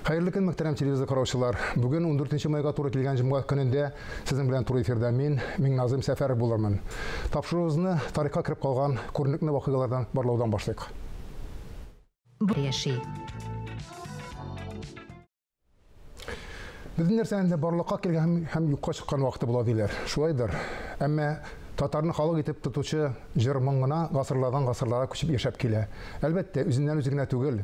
Хәерле көн, мөхтәрәм телевизор караучылар. Бүген 14 майга туры килгән җомга көнендә сезнең белән туры эфирда мин, Миңназым Сәфәров булырмын. Тапшыруыбызны тарихка кереп калган күренекле вакыйгалардан барлаудан башлыйк. Яши. Безнең нәрсәнең дә барлыкка килгән һәм юкка чыккан вакыты була диләр. Шулайдыр. Әмма татарны халык итеп тотучы җыр моң гына гасырлардан гасырларга күчеп яшәп килә. Әлбәттә, үзеннән үзе генә түгел.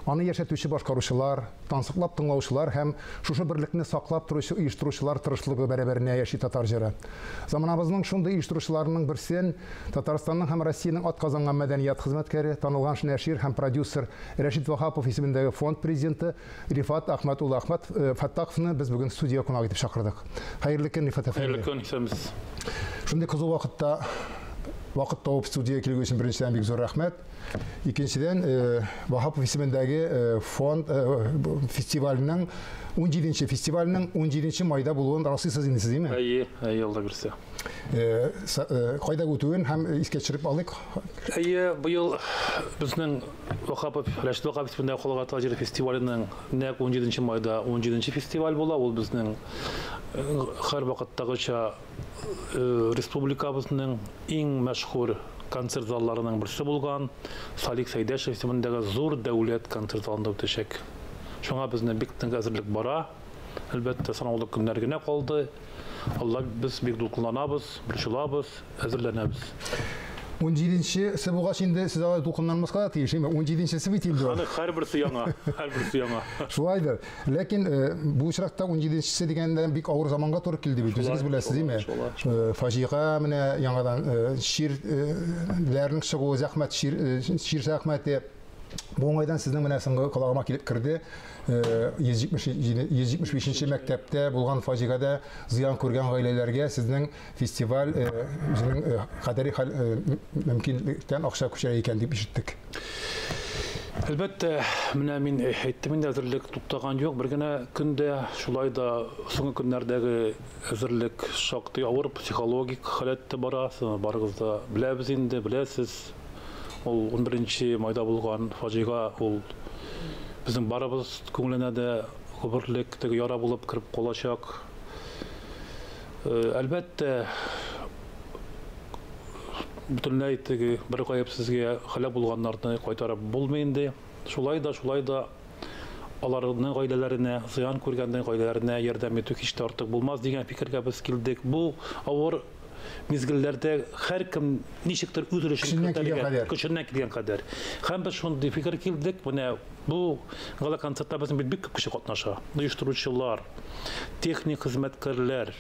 Аны яшәтүче башкаручылар, тансыклап тыңлаучылар һәм шушы берлекне саклап торучы оештыручылар тырышлыгы бәрабәренә яши татар җыры. Заманабызның шундый оештыручыларының берсен Татарстанның һәм Россиянең атказанган мәдәният хезмәткәре, танылган нәшир һәм продюсер Рәшит Ваһапов исемендәге фонд президенты Рифат Әхмәт улы Әхмәт Фәттаховны без бүген студия кунак итеп чакырдык. Хәерле көн, Рифат әфәнде. Хәерле көн, исәнмесез. Шундый кызу вакытта вакыт табып студиягә килү өчен беренчедән бик зур рәхмәт. Икенчедән, Ваһапов исемендәге фонд фестиваленең 17-нче фестиваленең 17 майда булуын раслыйсыз инде сез, димме? Әйе, әйе, Алла бирсә. Кайда үтүен һәм искә төшереп алыйк. Әйе, быел безнең Ваһапов, Рәшит Ваһапов исемендәге халыкара татар җыры фестиваленең нәкъ 17 майда 17 фестиваль була. Ул безнең һәрвакыттагыча республикабызның иң мәшһүр концерт залларының берсе булган Салих Сәйдәшев исемендәге зур дәүләт концерт залында үтәчәк. Шуңа безнең бик тынг әзерлек бара. Әлбәттә, санаулы көннәр генә калды. Алла, без бик дулкынланабыз, борчылабыз, әзерләнәбез. 17-нчесе булгач инде сез алай дулкынланмаска да тиеш, әйме? 17-нчесе бит инде ул. Аны һәрберсе яңа, һәрберсе яңа. Шулайдыр. Ләкин бу очракта 17-нчесе дигәндә бик авыр заманга туры килде бит. Үзегез беләсез, әйме? Фаҗига менә яңадан чирләрнең чыгуы, зәхмәт чир, чир зәхмәте. Бу уңайдан сезнең менә соңгы колагыма килеп керде. 175 мәктәптә булган фаҗигадә зыян күргән гаиләләргә сезнең фестиваль үзенең кадәри хәл мөмкинлектән акча күчерә икән дип ишеттек. Әлбәттә, менә мин әйттем инде, әзерлек туктаган юк. Бер генә көндә, шулай да соңгы көннәрдәге әзерлек шактый авыр психологик халәттә бара. Барыгыз да беләбез инде, беләсез. Ул 11 майда булган фаҗига, ул безнең барыбыз күңеленә дә гомерлек теге яра булып кереп калачак. Әлбәттә, бөтенләй теге бер гаепсезгә һәлак булганнарны кайтарып булмый инде. Шулай да, шулай да аларның гаиләләренә, зыян күргәннең гаиләләренә ярдәм итү һич тә артык булмас дигән фикергә без килдек. Бу авыр мизгелләрдә һәркем ничектер үз өлешен кертергә, көченнән килгән кадәр. Һәм без шундый фикер килдек, менә бу гала концертта безнең бит бик күп кеше катнаша. Оештыручылар, техник хезмәткәрләр,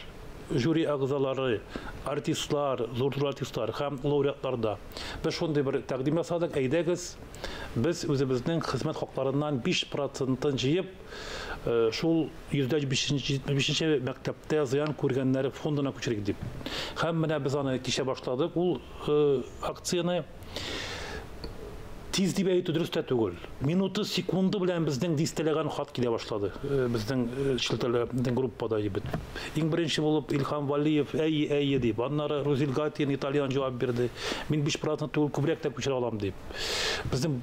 жюри әгъзалары, артистлар, зур-зур артистлар һәм лауреатлар да. Без шундый бер тәкъдим ясадык, әйдәгез, без үзебезнең хезмәт хакларыннан 5%-ын җыеп, шул 175 мәктәптә зыян күргәннәре фондына күчерик дип. Һәм менә без аны кичә башладык, ул акцияне. Тиз дип әйтү дөрес тә түгел. Минуты, секунды белән безнең дистәләгән хат килә башлады. Безнең челтәрләр, безнең группада бит. Иң беренче булып Илһам Валиев әйе, әйе дип, аннары Рузил Гатин итальян җавап бирде. Мин 5% түгел, күбрәк тә күчерә алам дип. Безнең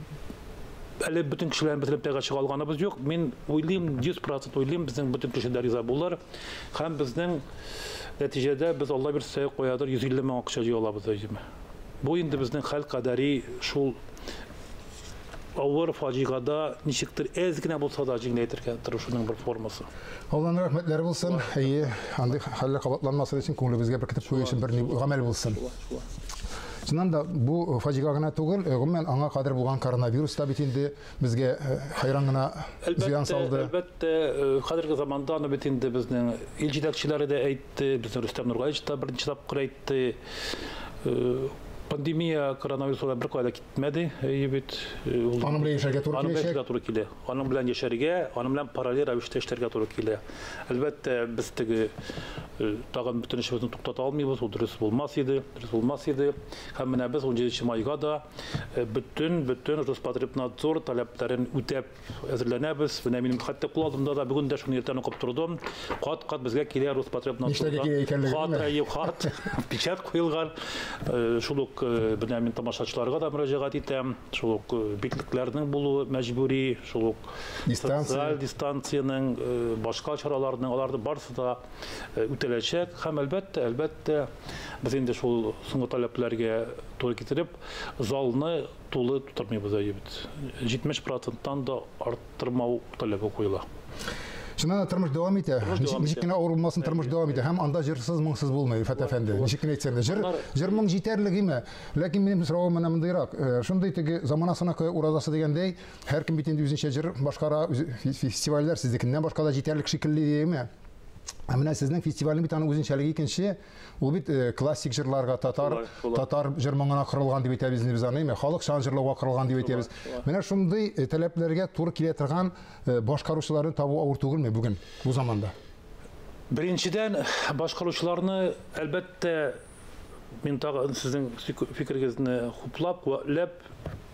әле бөтен кешеләрне без элемтәгә чыга алганыбыз юк. Мин уйлыйм, 100% уйлыйм, безнең бөтен кешеләр риза булыр. Һәм безнең нәтиҗәдә без Алла бирсә каядыр 150 мең акча җыя алабыз әйеме. Бу инде безнең хәл кадәри шул авыр фаҗигада ничектер әз генә булса да җиңеләйтергә тырышуның бер формасы. Алланың рәхмәтләре булсын. Әйе, андый хәлләр кабатланмасын өчен күңелебезгә беркетеп кую өчен бер гамәл булсын. Чыннан да бу фаҗига гына түгел, гомумән аңа кадәр булган коронавирус та бит инде безгә хайран гына зыян салды. Әлбәттә, хәзерге заманда аны бит инде безнең ил җитәкчеләре дә әйтте, безнең Рөстәм Нургалиевич та берничә тапкыр әйтте. Пандемия коронавирус бер кайда китмәде, әйе бит. Аның белән яшәргә туры киләчәк. Туры килә. Аның белән яшәргә, аның белән параллель рәвештә эшләргә туры килә. Әлбәттә, без теге тагын бөтен эшебезне туктата алмыйбыз, ул дөрес булмас иде, дөрес булмас иде. Һәм менә без 17 майга да бөтен Роспотребнадзор таләпләрен үтәп әзерләнәбез. Менә минем хәтта кул алдымда да бүген дә шуны иртән укып тордым. Кат-кат безгә килә Роспотребнадзордан. Хат, әйе, хат, печать куелган. Шул ук ук менә мин тамашачыларга да мөрәҗәгать итәм, шул ук битлекләрнең булуы мәҗбүри, шул ук социаль дистанциянең, башка чараларның, аларның барысы да үтәләчәк. Һәм әлбәттә, әлбәттә, без инде шул соңгы таләпләргә туры китереп, залны тулы тутырмыйбыз бит. 70%-тан да арттырмау таләбе куела. Чыннан да тормыш дәвам итә. Ничек кенә авыр булмасын, тормыш дәвам итә. Һәм анда җырсыз, моңсыз булмый, Рифат әфәнде. Ничек кенә әйтсәң дә, җыр моң җитәрлек име? Ләкин минем соравым менә мондыйрак. Шундый теге заманасына күрә уразасы дигәндәй, һәркем бит инде үзенчә җыр башкара, фестивальләр сезнекеннән башка да җитәрлек шикелле дияме? Ә менә сезнең фестивальнең бит аның үзенчәлеге икенче. Ул бит классик җырларга, татар җыр моңына корылган дип әйтәбез инде без аны, халык чан җырлауга корылган дип әйтәбез. Менә шундый таләпләргә туры килә торган башкаручыларны табу авыр түгелме бүген, бу заманда? Беренчедән, башкаручыларны, әлбәттә, мин тагы сезнең фикерегезне хуплап, куәтләп,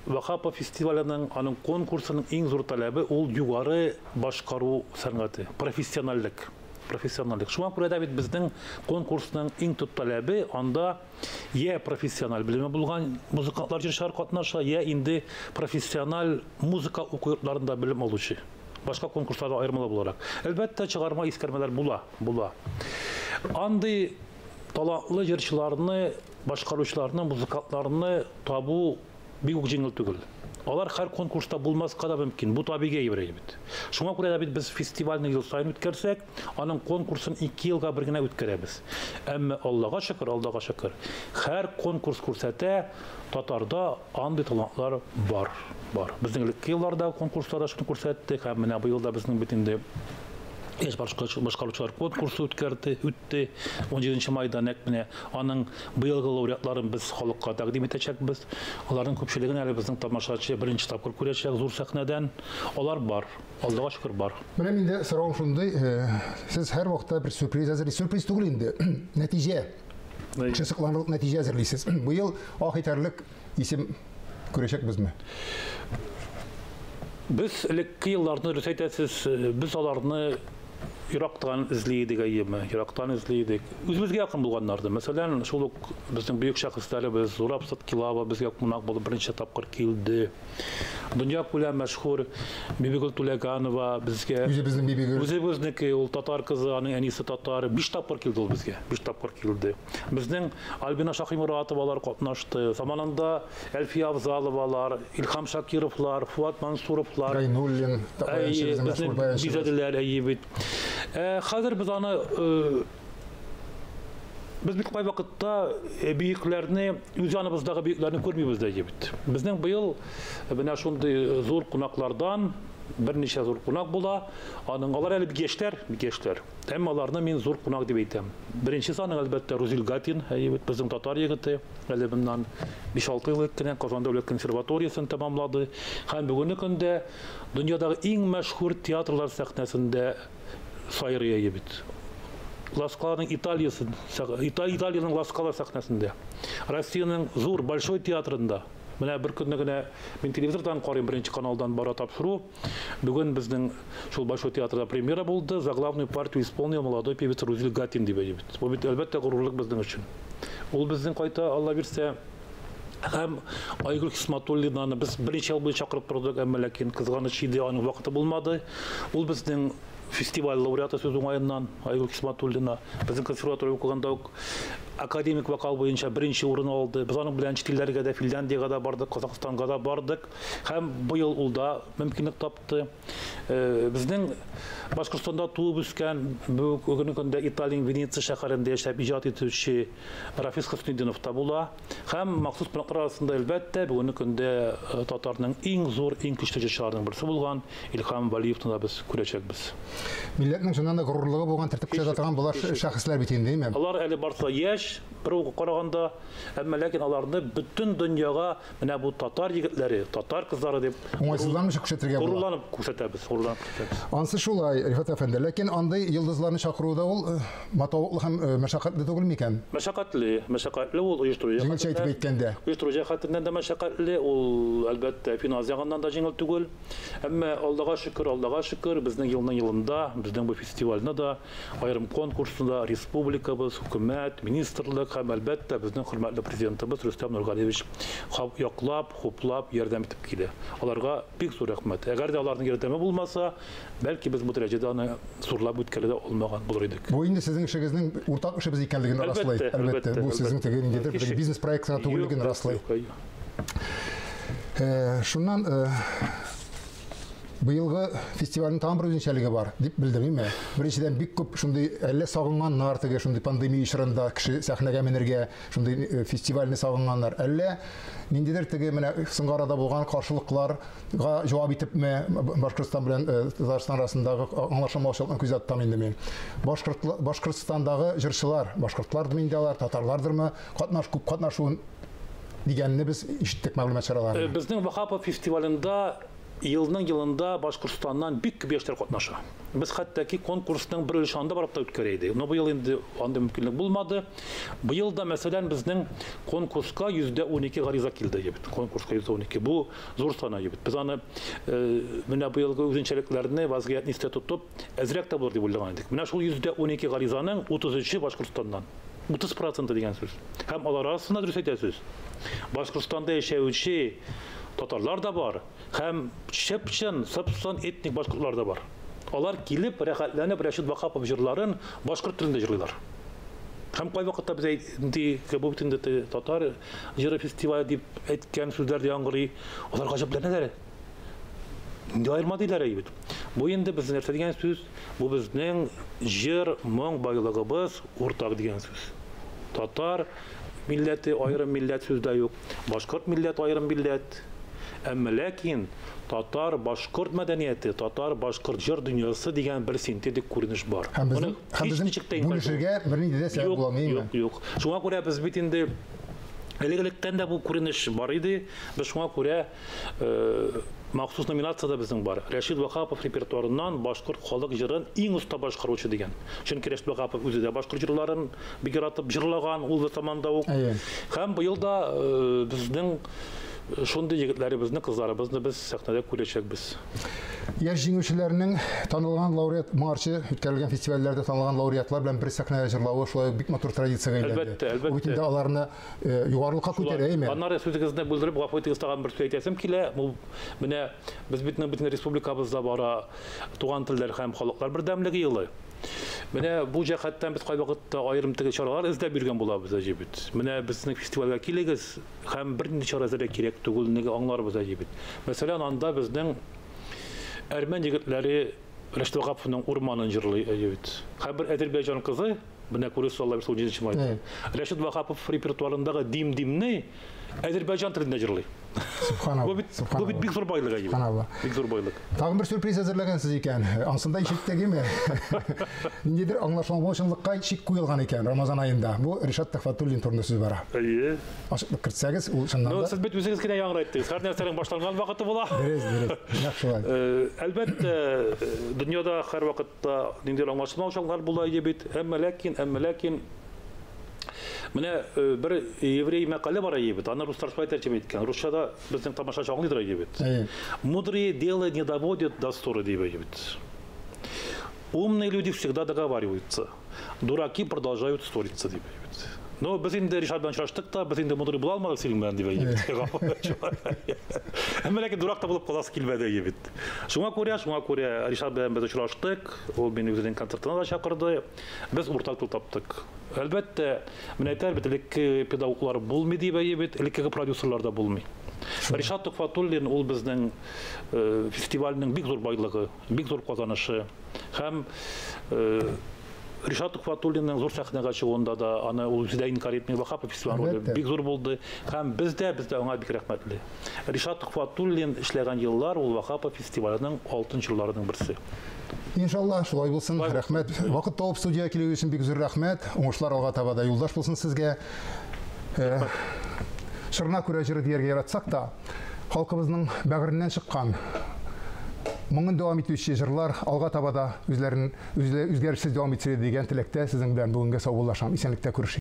Вахапов фестиваленең, аның конкурсының иң зур таләбе ул югары башкару сәнгате, профессиональлек. Профессиональлек. Шуңа күрә дә бит безнең конкурсның иң төп таләбе анда я профессиональ белеме булган музыкантлар, җырчылар катнаша, я инде профессиональ музыка уку йортларында белем алучы. Башка конкурсларда аермалы буларак. Әлбәттә, чыгарма искәрмәләр була, була. Андый талантлы җырчыларны, башкаручыларны, музыкантларны табу бик үк җиңел түгел. Алар һәр конкурста булмаска да мөмкин. Бу табигый әйбер бит. Шуңа күрә дә бит без фестивальне ел саен үткәрсәк, аның конкурсын 2 елга бер генә үткәрәбез. Әмма Аллага шөкер, Аллага шөкер, һәр конкурс күрсәтә, татарда андый талантлар бар, бар. Безнең элекке елларда конкурсларда шуны күрсәттек, һәм менә быел да безнең бит инде яшь башкаручылар конкурсы үткәрде, үтте. 17 майда нәкъ менә аның быелгы лауреатларын без халыкка тәкъдим итәчәкбез. Аларның күпчелеген әле безнең тамашачы беренче тапкыр күрәчәк зур сәхнәдән. Алар бар. Аллага шөкер, бар. Менә миндә соравым шундый, сез һәр вакытта бер сюрприз әзерлисез. Сюрприз түгел инде, нәтиҗә. Кеше сокланырлык нәтиҗә әзерлисез. Быел ах итәрлек исем күрәчәкбезме? Без элекке елларны дөрес әйтәсез, без аларны ерактан эзли идек, әйеме, ерактан эзли идек. Үзебезгә якын булганнарды. Мәсәлән, шул ук безнең бөек шәхесләребез Зураб Саткилава безгә кунак булып берничә тапкыр килде. Дөнья күләм мәшһүр Бибигөл Түләганова безгә. Үзебезнең Бибигөл. Үзебезнеке, ул татар кызы, аның әнисе татар. 5 тапкыр килде ул безгә. 5 тапкыр килде. Безнең Альбина Шаһимуратовалар катнашты. Заманында Әлфия Авзаловалар, Илһам Шакировлар, Фуат Мансуровлар. Гайнуллин, баянчыбыз, мәшһүр баянчыбыз. Бизәделәр, әйе бит. Хәзер без аны, без бит кайвакытта бөекләрне, үз яныбыздагы бөекләрне күрмибез дә бит. Безнең быел менә шундый зур кунаклардан берничә зур кунак була. Аның алар әле бик яшьләр, бик яшьләр. Әмма аларны мин зур кунак дип әйтәм. Беренчесе аның әлбәттә Рузил Гатин, әйе бит, безнең татар егете. Әле моннан 5-6 ел элек кенә Казан дәүләт консерваториясен тәмамлады. Һәм бүгенге көндә дөньядагы иң мәшһүр театрлар сәхнәсендә сайрый әйе бит. Ласкаланың Италиясын, Италиянең Ласкала сәхнәсендә, Россиянең зур Большой театрында. Менә бер көнне генә мин телевизордан карыйм, беренче каналдан бара тапшыру. Бүген безнең шул Большой театрда премьера булды. За главную партию исполнил молодой певец Рузил Гатин дип әйтә бит. Бу бит әлбәттә горурлык безнең өчен. Ул безнең кайта, Алла бирсә. Һәм Айгөл Хисматуллинаны без берничә ел буе чакырып тордык, әмма ләкин кызганыч иде, аның вакыты булмады. Ул безнең фестиваль лауреаты сүз уңаеннан, Айгөл Хисматуллина. Безнең консерватория укыганда ук академик вокал буенча беренче урын алды. Без аның белән чит илләргә дә, Финляндиягә дә бардык, Казахстанга да бардык. Һәм быел ул да мөмкинлек тапты. Безнең Башкортстанда туып үскән, бүгенге көндә Италиянең Венеция шәһәрендә яшәп иҗат итүче Рафис Хөснетдинов та була. Һәм махсус кунаклар арасында әлбәттә бүгенге көндә татарның иң зур, иң көчле җырчыларының берсе булган Илһам Вәлиевны да без күрәчәкбез. Милләтнең чыннан да горурлыгы булган, тәртип күрсәтә торган болар шәхесләр бит инде, әйме? Алар әле барсы яшь, бер үк караганда, әмма ләкин аларны бөтен дөньяга менә бу татар егетләре, татар кызлары дип уңайсызланмыйча күрсәтергә була. Горурланып күрсәтәбез, горурланып күрсәтәбез. Ансы шулай, Рифат әфәнде, ләкин андый йолдызларны чакыру да ул матавыклы һәм мәшәкатьле түгел микән? Мәшәкатьле, мәшәкатьле ул оештыру Җиңелчә әйтеп әйткәндә. Оештыру җәһәтеннән дә мәшәкатьле, ул әлбәттә финанс ягыннан да җиңел түгел. Әмма Аллага шөкер, Аллага шөкер, безнең елның елында, безнең бу фестивальне да, аерым конкурсны да республикабыз, хөкүмәт, министр министрлык һәм, әлбәттә, безнең хөрмәтле президентыбыз Рөстәм Нургалиевич яклап, хуплап, ярдәм итеп килә. Аларга бик зур рәхмәт. Әгәр дә аларның ярдәме булмаса, бәлки без бу дәрәҗәдә аны зурлап үткәрә дә алмаган булыр идек. Бу инде сезнең эшегезнең уртак эшебез икәнлеген раслый. Әлбәттә, бу сезнең теге ниндидер бер бизнес проекты түгеллеген раслый. Шуннан быелгы фестивальнең тагын бер үзенчәлеге бар, дип белдем, име? Беренчедән, бик күп шундый әллә сагынганнар теге шундый пандемия чорында кеше сәхнәгә менергә, шундый фестивальне сагынганнар. Әллә ниндидер теге менә соңгы арада булган каршылыкларга җавап итепме Башкортстан белән Татарстан арасындагы аңлашылмаучылыкны күздә тотам инде мин. Башкортстандагы җырчылар, башкортлардырмы инде алар, татарлардырмы, катнаш күп катнашуын дигәнне без ишеттек мәгълүмат чараларында. Безнең Вахапов фестивалендә елның елында Башкортстаннан бик күп яшьләр катнаша. Без хәтта ки конкурсның бер өлеше анда барып та үткәрә идек. Но быел инде андый мөмкинлек булмады. Быел да, мәсәлән, безнең конкурска 12% гариза килде бит. Конкурска 12%. Бу зур сан бит. Без аны менә быелгы үзенчәлекләрне, вазгыятьне истә тотып, әзрәк тә булыр дип уйлаган идек. Менә шул 12% гаризаның 33-е Башкортстаннан. 30% дигән сүз. Һәм алар арасында, дөрес әйтәсез, Башкортстанда яшәүче татарлар да бар, һәм чып-чын, сып-сын этник башкортлар да бар. Алар килеп, рәхәтләнеп Рәшит Вахапов җырларын башкорт телендә җырлыйлар. Һәм кайвакытта без инде бу бит инде татар җыры фестивале дип әйткән сүзләр дә яңгырый. Алар гаҗәпләнәләр. Нинди аерма диләр бит. Бу инде безнең нәрсә дигән сүз? Бу безнең җыр, моң байлыгыбыз уртак дигән сүз. Татар милләте аерым милләт сүз дә юк. Башкорт милләте аерым милләт. Әмма ләкин татар башкорт мәдәнияте, татар башкорт җыр дөньясы дигән бер синтетик күренеш бар. Һәм безнең бүлешергә бернинди дә сәбәп була алмыймы? Юк, юк. Шуңа күрә без бит инде элек-электән дә бу күренеш бар иде. Без шуңа күрә махсус номинация да безнең бар. Рәшит Вахапов репертуарыннан башкорт халык җырын иң оста башкаручы дигән. Чөнки Рәшит Вахапов үзе дә башкорт җырларын бик яратып җырлаган ул заманда ук. Һәм быел да безнең шундый егетләребезне, кызларыбызны без сәхнәдә күрәчәкбез. Яшь җиңүчеләрнең танылган лауреат моңарчы үткәрелгән фестивальләрдә танылган лауреатлар белән бер сәхнәдә җырлавы шулай ук бик матур традициягә әйләнде. Әлбәттә, әлбәттә. Бу бит инде аларны югарылыкка күтәрә, әйме? Аннары сүзегезне бүлдереп, гафу итегез, тагын бер сүз әйтәсем килә. Бу менә без бит бөтен республикабызда бара туган телләр һәм халыклар бердәмлеге елы. Менә бу җәһәттән без кайвакытта аерым теге чаралар эзләп йөргән булабыз, әҗи бит. Менә безнең фестивальгә килегез һәм бернинди чара эзләргә кирәк түгеллеге аңларбыз, әҗи бит. Мәсәлән, анда безнең әрмән егетләре Рәшит Вахаповның урманын җырлый, әҗи бит. Һәм бер Әзербайҗан кызы, менә күрәсез, Алла бирсә, 17 майда. Рәшит Вахапов репертуарындагы Дим-Димне Әзербайҗан телендә җырлый. Субханалла. Бу бит бик зур байлык, әйе. Субханалла. Бик зур байлык. Тагын бер сюрприз әзерләгәнсез икән. Ансында ишеттегеме? Ниндидер аңлашылмаучанлыкка чик куелган икән Рамазан аенда. Бу Ришат Төхфәтуллин турында сүз бара. Әйе. Ачыклык кертсәгез, ул чыннан да. Сез бит үзегез генә яңгырайттыгыз. Һәр нәрсәнең башланган вакыты була. Дөрес, дөрес. Нәкъ шулай. Әлбәттә, дөньяда һәр вакытта ниндидер аңлашылмаучанлыклар була иде бит. Әмма ләкин, әмма ләкин менә бер еврей мәкале бар иде бит. Аны руслар шулай тәрҗемә иткән. Русчада безнең тамашачы аңлыйдыр иде бит. Мудрые дело не доводят до ссоры, дип әйтә бит. Умные люди всегда договариваются. Дураки продолжают ссориться, дип әйтә бит. Но без инде Ришат белән очраштык та, без инде мудрый була алмадык синең белән, дип әйтә. Әмма ләкин дурак та булып каласы килмәде иде бит. Шуңа күрә, шуңа күрә Ришат белән без очраштык. Ул мине үзенең концертына да чакырды. Без уртак тел таптык. Әлбәттә, менә әйтәр бит, элекке педагоглар булмый дип әйтә бит, элеккеге продюсерлар да булмый. Ришат Төхфәтуллин ул безнең фестивальнең бик зур байлыгы, бик зур казанышы. Һәм Ришат Төхфәтуллинның зур сәхнәгә чыгуында да аны ул үзе дә инкар итми, Вахапов фестиваль роле бик зур булды. Һәм без дә аңа бик рәхмәтле. Ришат Төхфәтуллин эшләгән еллар ул Вахапов фестиваленең алтын чорларының берсе. Иншалла, шулай булсын. Рәхмәт. Вакыт табып студиягә килүегез өчен бик зур рәхмәт. Уңышлар алга таба да юлдаш булсын сезгә. Чорына күрә җыры дияргә яратсак та, халкыбызның бәгыреннән чыккан моңын дәвам итүче җырлар алга таба да үзләрен үзгәрешсез дәвам итсен дигән теләктә сезнең белән бүгенгә саубуллашам. Исәнлектә күрешик.